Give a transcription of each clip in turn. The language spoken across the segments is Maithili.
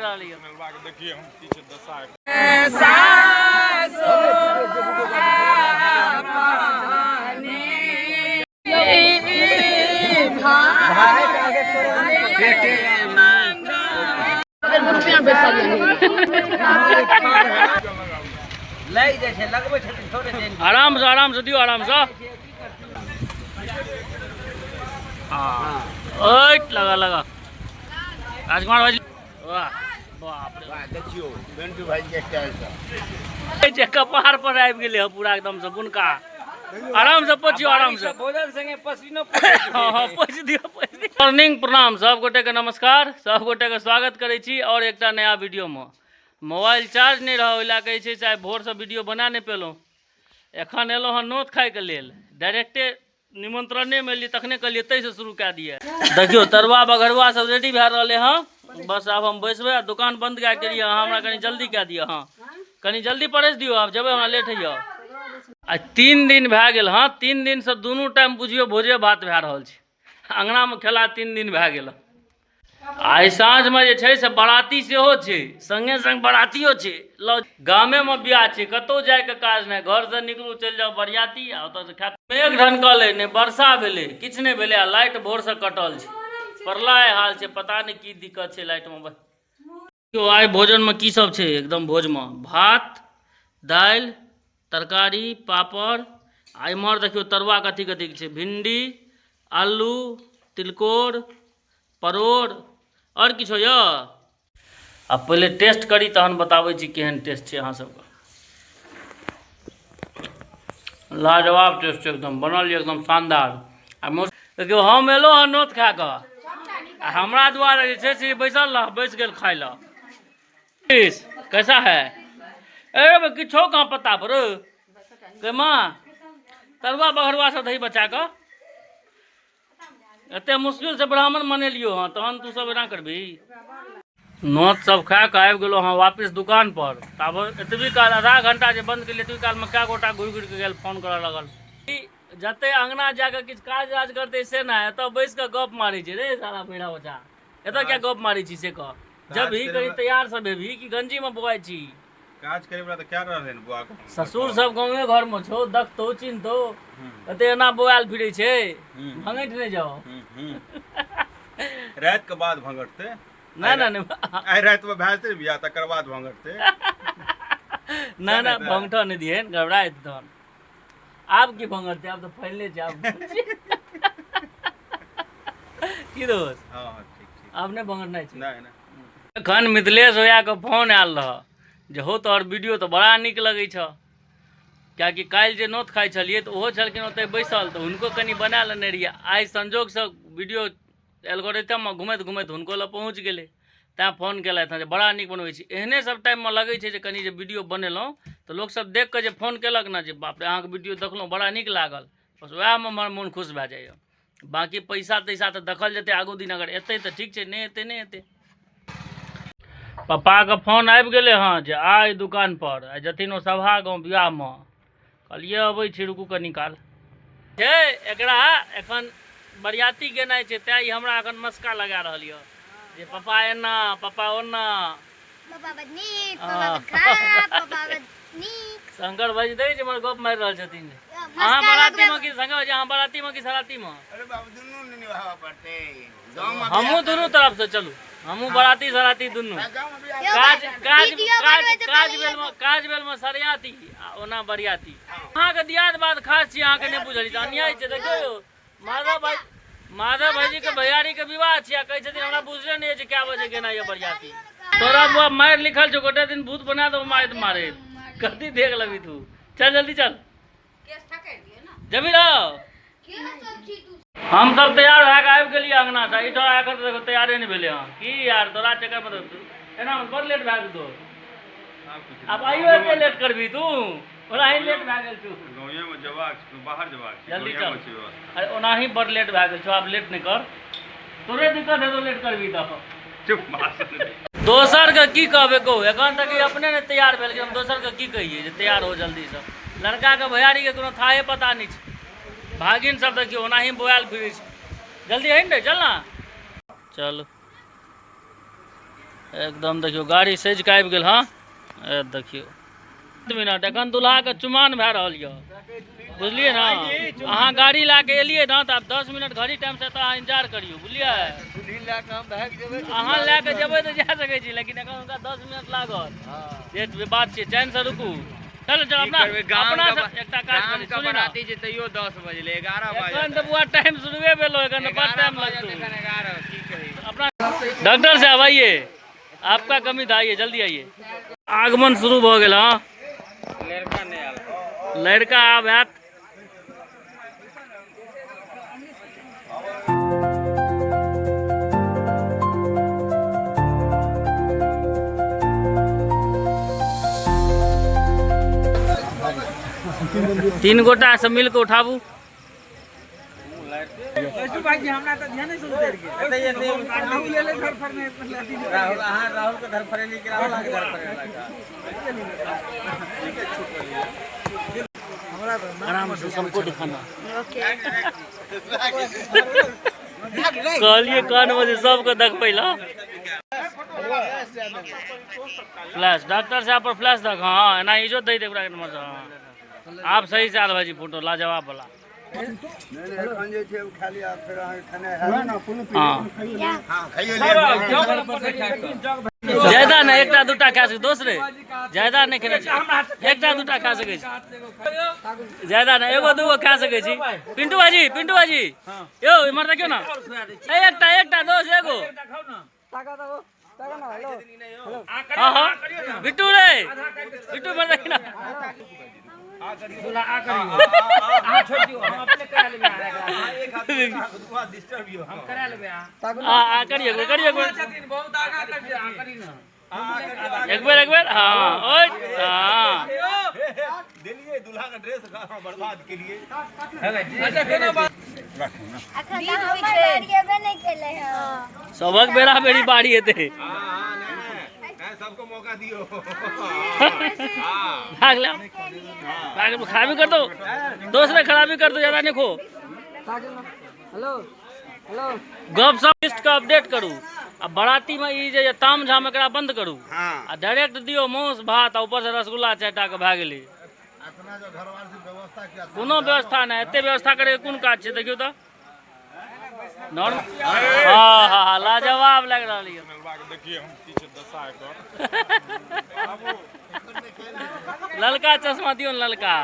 रहल यऽ। देखिए हम की छै दशा। आराम से, आराम से दियौ, आराम से। ओट लगा लगा राजकुमार भाई, वाह बाप रे। देखियौ पिंटू भाई के स्टाइल से जे कपार पर आबि गेलै हँ पूरा एकदम से बुनका। आराम से पोछियौ, आराम से। भोजन संगे पसीनो। हाँ हाँ, पोछि दियौ, पोछि दियौ। मॉर्निंग, प्रणाम सब गोटे के, नमस्कार सब गोटे के, स्वागत करै छी और एकटा नया वीडियो में। मोबाइल चार्ज नहि रहै, ओहि लए कऽ जे छै से आइ भोरसँ वीडियो बना नहि पेलहुँ। एखन एलहुँ हँ नोत खाइके लेल, डायरेक्टे निमंत्रणेमे एलियै तखने कहलियै ताहिसँ शुरू कए दियै। देखियौ तरुआ बघरुआ सब रेडी भए रहलै हँ, बस आब हम बैसबै आ दुकान बंद कए के लिए। अहाँ हमरा कनि जल्दी कए दिअ। हँ, कनि जल्दी परसि दियौ, आब जेबै, हमरा लेट होइए। आ 3 दिन भए गेल हँ, 3 दिनसँ दुनू टाइम बुझियौ भोजे भात भए रहल छै अङ्गनामे खेला। 3 दिन भए गेल। आइ साँझमे जे छै से बराती सेहो छै, सङ्गे सङ्ग बरातियो छै। लौ गामेमे बियाह छै, कतहु जाइके काज नहि, घरसँ निकलू चलि जाउ बरियाती आ ओतऽसँ खाय। मेघ ढनकलै नहि, वर्षा भेलै, किछु नहि भेलै आ लाइट भोरसँ कटल छै। प्रलय हाल छै, पता नहि की दिक्कत छै लाइटमे। यौ आइ भोजनमे की सब छै? एकदम भोजमे भात, दालि, तरकारी, पापड़ आ इम्हर देखियौ तरुआ कथी कथीके छै: भिंडी, आलू, तिलकोर, परोड़ आओर किछो यऽ। आ पहिले टेस्ट करी तहन बताबै छी केहन टेस्ट छै अहाँ सबके। लाजवाब टेस्ट छै एकदम, बनल यऽ एकदम शानदार। आ देखियौ हम एलहुँ हँ नोत खा कऽ आ हमरा दुआरे जे छै से बैसल रह, बैस गेल खाय लए। कैसा है? ए किछो कहाँ पता पर के माँ तरुआ बघरुआ सब दही बचा कऽ। एते मुश्किल से ब्राह्मण मनेलियो हँ, तहन तू सब एना करबी? नोत सब खा कऽ आबि गेलहुँ हँ वापिस दुकान पर। तब एतबी काल, आधा घंटा जे बंद केलियै, एतबी कालमे कए गोटा घुरि घुरि कऽ गेल, फोन करऽ लगल। जते अंगना जाके किछु काज राज करतै से नहि, एतऽ बैस कऽ गप मारै छै। रे साला बहिरा बच्चा, एतऽ किया गप मारै छी से कह। जब ही कहीं तैयार सब हेबही कि गंजी में बौआइ छी? काज करे वाला तऽ क्या रहलै ने बुआ? ससुर सब गाँवे घर में छौ, देखतौ चिन्हतौ, एते एना बौआयल फिरै छै, भंगठि नहि जाओ। राति के बाद भंगठतै। नहि नहि नहि, आइ राति में भए जेतै बियाह, तकर बाद भंगठतै। नहि नहि, भंगठऽ नहि दिहन, घबरा जेतै तहन। आब की भंगठतै, आब तऽ फैलले छै। आब की दोस्त? हँ, ठीक ठीक। आब नहि भंगठनाइ छै। नहि नहि। एखन मिथिलेश भैयाके फोन आयल रहऽ जे हौ तोहर वीडियो तऽ बड़ा नीक लगै छऽ, किएकि काल्हि जे नोत खाइ छलियै तऽ ओहो छलखिन ओतहि बैसल, तऽ हुनको कनि बना लेने रहियै। आइ संजोगसँ वीडियो एल्गोरिथममे घुमैत घुमैत हुनको लग पहुँच गेलै, तैँ फोन केलथि हँ जे बड़ा नीक बनबै छी। एहने सब टाइममे लगै छै जे कनि जे वीडियो बनेलहुँ तऽ लोकसब देखि कऽ जे फोन केलक ने जे बाप रे, अहाँके वीडियो देखलहुँ, बड़ा नीक लागल, बस वएहमे हमर मोन खुश भए जाइए। बाँकी पैसा तैसा तऽ देखल जेतै आगू दिन, अगर एतै तऽ ठीक छै, नहि एतै नहि एतै। पप्पाके फोन आबि गेलै हँ जे आइ दुकानपर आइ जथिन ओ सभा गाँव बियाहमे। कहलियै अबै छी, रुकू कनि काल। छै एकरा एखन बरियाती गेनाइ छै, तैं ई हमरा एखन मस्का लगा रहल यऽ जे पप्पा एना, पप्पा ओना। पापा बड नीक, पापा बड खराब, पापा बड नीक। शंकर भाईजी देखै छी हमर गप मारि रहल छथिन। अहाँ बराती मे की शंकर भाईजी, अहाँ बराती मे की सराती मे? अरे बाबू, दुनू ने निभाबऽ पड़तै गाँवमे। हमहूँ दुनू तरफ से चलू, हमहूँ बराती सराती दुनू। गाँवमे बियाह काज काज वीडियो काज बनबै से काज पहिले बेल मे, काज बेल मे सरियाती आ ओना बरियाती। अहाँके दियाद बाद खास छी, अहाँके नहि बुझल छै, अन्याय छै। देखियौ यौ, माधव भाई, माधव भाईजी के भैयारी के विवाह छी आ कहै छथिन हमरा बुझले नहि अछि कए बजे गेना यऽ बरियाती। तोरा बुआ मारि लिखल छौ, गोटे दिन भूत बना दो मारैत मारैत। कथी देख लेबही तू? चल जल्दी चल, जबी रहो। हम सब तैयार भए कऽ आबि गेलियै अंगना से, ई तोरा एखन तक तैयारे नहि भेलै हँ की यार? तोरा चक्कर मे तऽ एना बड़ लेट भए गेल तोर। आब आइयो एते लेट करबही तू? ओनाही लेट भए गेल छौ। गाँवेमे जेबाक छै, बाहर जेबाक छै? जल्दी गाँवेमे चल। छै व्यवस्था। अरे ओनाही बड़ लेट भए गेल छौ, आब लेट नहि कर, तोरे दिक्कत हेतौ लेट करबही तऽ। चुप, भाषण दे। दोसर के की कहबै कहू, एखन तक ई अपने नहि तैयार भेल, हम दोसर के की कहियै जे तैयार हो जल्दी से। लड़का के भैयारी के कोनो थाहे पता नहि छै। भागिन सब देखियौ ओनाही बौआयल फिरै छै। जल्दी है ने, चल ना, चल। एकदम देखियौ गाड़ी सजि कऽ आबि गेल। हँ, ए देखियौ, मिनट, एखन दुल्हाके चुमान भए रहल यऽ, बुझलियै ने? अहाँ गाड़ी लए कऽ एलियै ने, तऽ आब 10 मिनट घड़ी टाइमसँ तऽ अहाँ इंतजार करियौ, बुझलियै? अहाँ लए कऽ जेबै तऽ जा सकै छी, लेकिन एखन हुनका 10 मिनट लागत। जे बात छियै, चैनसँ रुकू। चलो चलो, अपना अपना सब एकटा काज करी, सुनी ने। जे तैयो 10 बजले, 11। एखन तऽ बुआ टाइम शुरुए भेलो, एखन तऽ बड़ टाइम लगतौ। 11 की कही। अपना डॉक्टर साहब, आइए, आपका कमी था, आइए, जल्दी आइए। आगमन शुरू भऽ गेल। हँ। लड़का नहि आयल। लड़का आब आयत। तीन गोटा से मिल के उठाबू। राहुल, अहाँ राहुल के धरफड़ेली कि राहुल अहाँके धरफड़ेलक? आराम से सबको दिखाना। कहलिए कान में जे सबके देखबै ला। फ्लैश, डॉक्टर साहब पर फ्लैश देख। हाँ, एना इज्जत दै दे ओकरा नंबर से। हाँ, आप सही से आयल भाजी, फोटो लाजवाब वाला। एखन जे छै खाली आब फेर अहाँके खेनाइ हैत। हाँ। खाइयो। ज्यादा नहि, एकटा दूटा खा सकै दोस्त रे, ज्यादा नहि खेने छी। एकटा दूटा खा सकै छी, ज्यादा नहि, एगो दूगो खा सकै छी। पिंटू भाजी, पिंटू भाजी यौ, इम्हर देखियौ ने। ए, एकटा, एकटा दोस्त, एगो। हाँ हाँ, बिट्टू रे, बिट्टू, इम्हर देखी ना। आ आ, करिए, एक बेर करिए, एक बेर, एक बेर, एक बेर। हाँ, ओए हाँ। देलिए दुल्हा के ड्रेस बर्बाद के लिए। अखन तऽ हमर बारी एबे नहि केलै हँ। सबक बेरा बेरी बारी हेतै। हाँ, नहीं नहीं, सबको मौका दियो। भाग ले, भाग, खराबी कर दो दोस्त ने, खराबी कर दो, ज्यादा नहीं खो। गप सब लिस्ट के अपडेट करू आ बराती में ई जे ताम झाम एकरा बंद करू। आ डायरेक्ट दियौ मांस भात आ ऊपर से रसगुल्ला चारिटा के, भए गेलै। अपना जो घरवार से व्यवस्था किया। कोनो व्यवस्था नहि, एते व्यवस्था करे के कोन काज छै? देखियौ तऽ नॉर्मल। हाँ हाँ हाँ, लाजवाब लागि रहल यऽ। देखिए हम की छै दशा एकर। ललका चश्मा दियौ ने, ललका।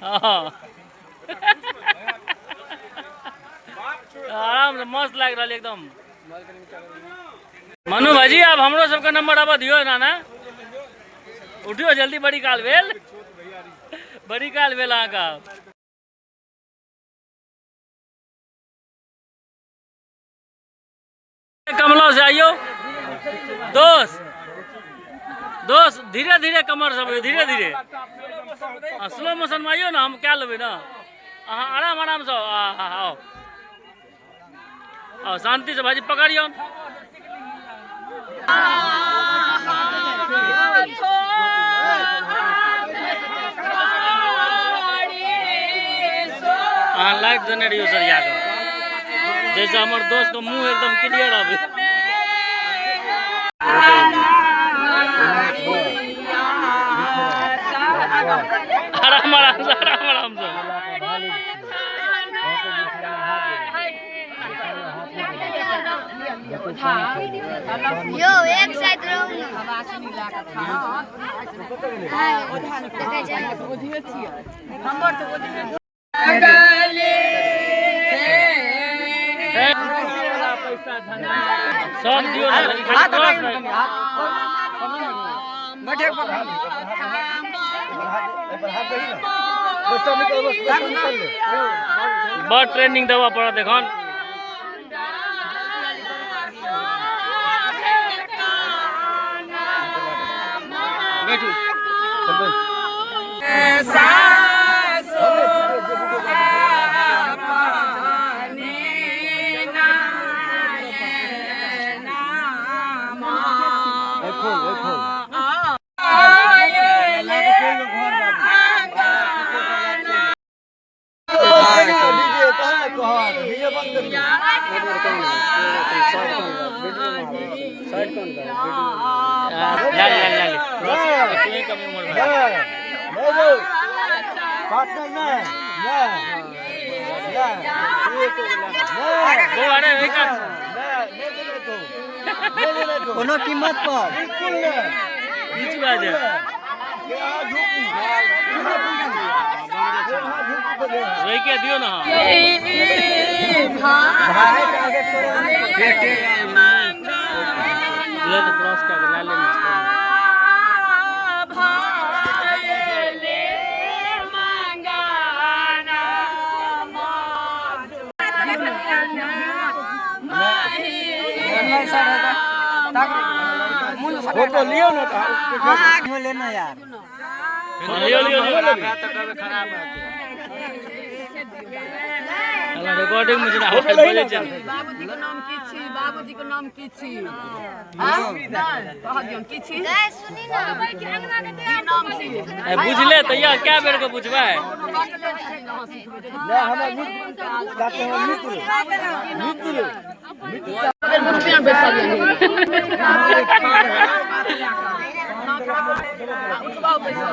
हाँ, आराम से, मस्त लागि रहल एकदम। मनु भाजी, आब हमरो सबके नंबर आबऽ दियौ ना। ने उठियौ जल्दी, बड़ी काल भेल, बड़ी काल भेल अहाँके। कमलो से आइयो दोस्त, दोस्त, धीरे धीरे कमर सब, धीरे धीरे, स्लो मोशन में आइयो ना, हम क्या लेबै ना। अहाँ आराम आराम से आओ, आओ शांति से। भाजी, पकड़ियौ। अहाँ लाइट देने रहियो सरिया के, जैसे हमर दोस्त के मुंह एकदम क्लियर आबे। आराम आराम से, आराम आराम से। यौ, एक साइड रहू ने। हाँ, देखै छै। सब दियौ ने, लेकिन खाली क्रॉस नहि। बड़ ट्रेनिंग देबऽ पड़त एखन। बैठू। डीजे तहन ने कहत, डीजे बंद करियौ। ले ले ले ले तू ही कम उम्र में बौआ रे ओहि कात कोनो कीमत पर बीच बाजे रोइके दियो ना ले ले क्रॉस कर ले ले फोटो लियो ना तो लेना यार लियो लियो लियो रिकॉर्डिंग में जेना आवाज बोले छै बाबूजी के नाम की छी? बाबूजी के नाम की छी? आँ? नहि कह दियौन की छी? गए सुनी ना की नाम छी? ए, बुझले तऽ यह कै बेर के बुझबै? कोनो बात नहि छै, अहाँ सिखबै जे रुपया बैसल उठबाउ पैसा।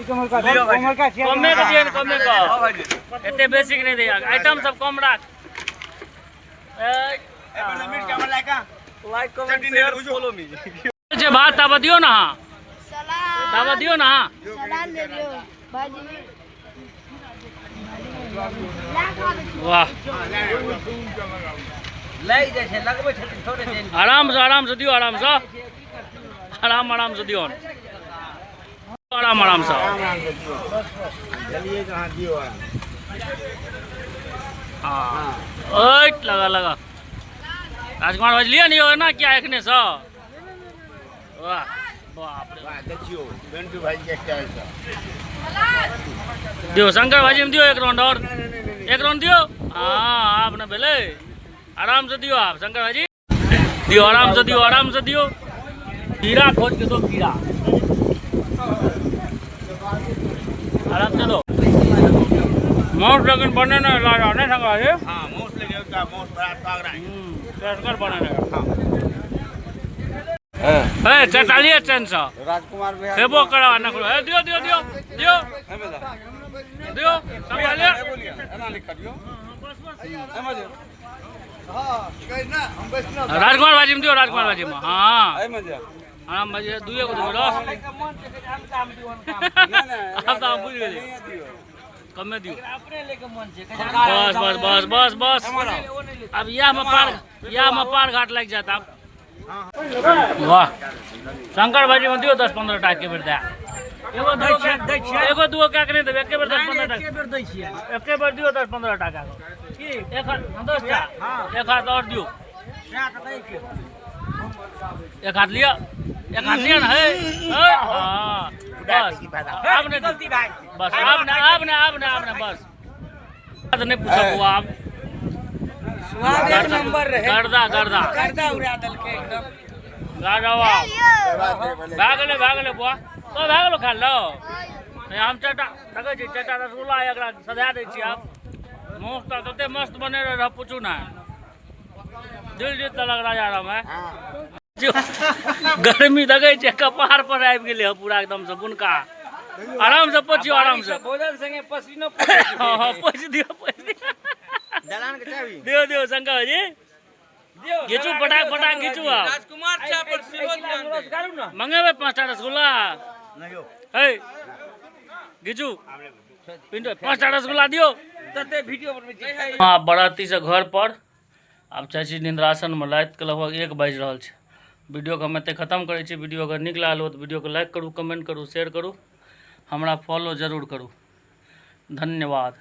कमे के दियौ ने, कमे के, एते बेसी के नहि दिअ, आइटम सब कम राख। ए, Like comment share follow me. जे भात ताबत दियौ ना अहाँ, सलाद ताबत दियौ ना अहाँ। सलाद ले लियो भाजी। वाह, लागि जाइ छै, लगबै छथिन थोड़े दिन। आरामसँ आरामसँ दियौ, आरामसँ, आराम आरामसँ दियौ, आराम आरामसँ। चलिए कहाँ दियो। हाँ, ओइ लगा लगा राजकुमार भाई लिअ ने यौ, एना किया एखनेसँ? वाह बाप रे। वाह, देखियो पिंटू भाई के स्टाइल से दियौ शंकर भाईजी में दियौ, एक राउंड और, एक राउंड दियौ। हाँ, आब ने भेलै, आरामसँ दियौ। आब शंकर भाईजी दियौ, आरामसँ दियौ, आरामसँ दियौ। कीड़ा खोज के दो, कीड़ा आराम से दो। माउस लेकिन बने ना लाजा नहीं शंकर भाई। हाँ, मोस लेके का मोस बड़ा तगड़ा है। शंकर बने ना ए 43 चैन से राजकुमार भैया खेबो करा ना करो। ए दियो दियो दियो दियो दियो संभालिए। एना लिख दियो। राजकुमार भाजी में दियो, राजकुमार भाजी में। हाँ, एहिमे जे आराम भाजी दुए को दियो रस। आब तऽ हम बुझि गेलियै, कमे दियो। बस बस बस बस बस, अब इएह में पार, इएह में पार घाट लागि जायत आब। वाह, शंकर भाजी में दियो 10-15 टाका के बेर दए। एगो दूगो, एगो दूगो कए के नहि देबै, एके बेर 10-15 टाका, एके बेर दियो 10-15 टाका के। एक हाथ 10 टा, एक हाथ और दियो, एक हाथ लिअ, एक हाथ लिअ ने। हे हे, हाँ बस, आब नहि, बस आब नहि, आब नहि, आब नहि, आब नहि, बस नहि पूछब बौआ आब। स्वाद एक नंबर रहे। गर्दा गर्दा गर्दा उड़ा देलकै एकदम। गर्दा भए गेलै, भए गेलै बौआ, सब भए गेलो, खा लो। नहि, हम चारिटा देखै छी, चारिटा रसगुल्ला एकरा सजा दै छी। आब माउस तऽ तते मस्त बने रह, पूछू ना, दिल जीत लेलक राजा राम। है गर्मी देखै छियै, कपार पर आबि गेलै हँ पूरा एकदम से बुनका। आराम से पोछियौ, आराम से। भोजन संगे पसीनो। हाँ हाँ, पोछि दियौ, पोछि दियौ। दलान के चाबी दियौ दियौ शंकर जी, घिचू पटाक पटाक घिचू। आब राजकुमार चाय पर सेहो ध्यान दे। मंगेबै 5टा रसगुल्ला। हे घिचू पिंटू, 5टा रसगुल्ला दियौ। तते वीडियो बनबै छी। हाँ, बराती से घर पर आब जाइ छी निद्रासनमे। रातिके लगभग 1 बाजि रहल छै। वीडियोके हम एतहि खतम करै छी। वीडियो अगर नीक लागल हो तऽ वीडियोके लाइक करू, कमेंट करू, शेयर करू, हमरा फॉलो जरूर करू। धन्यवाद।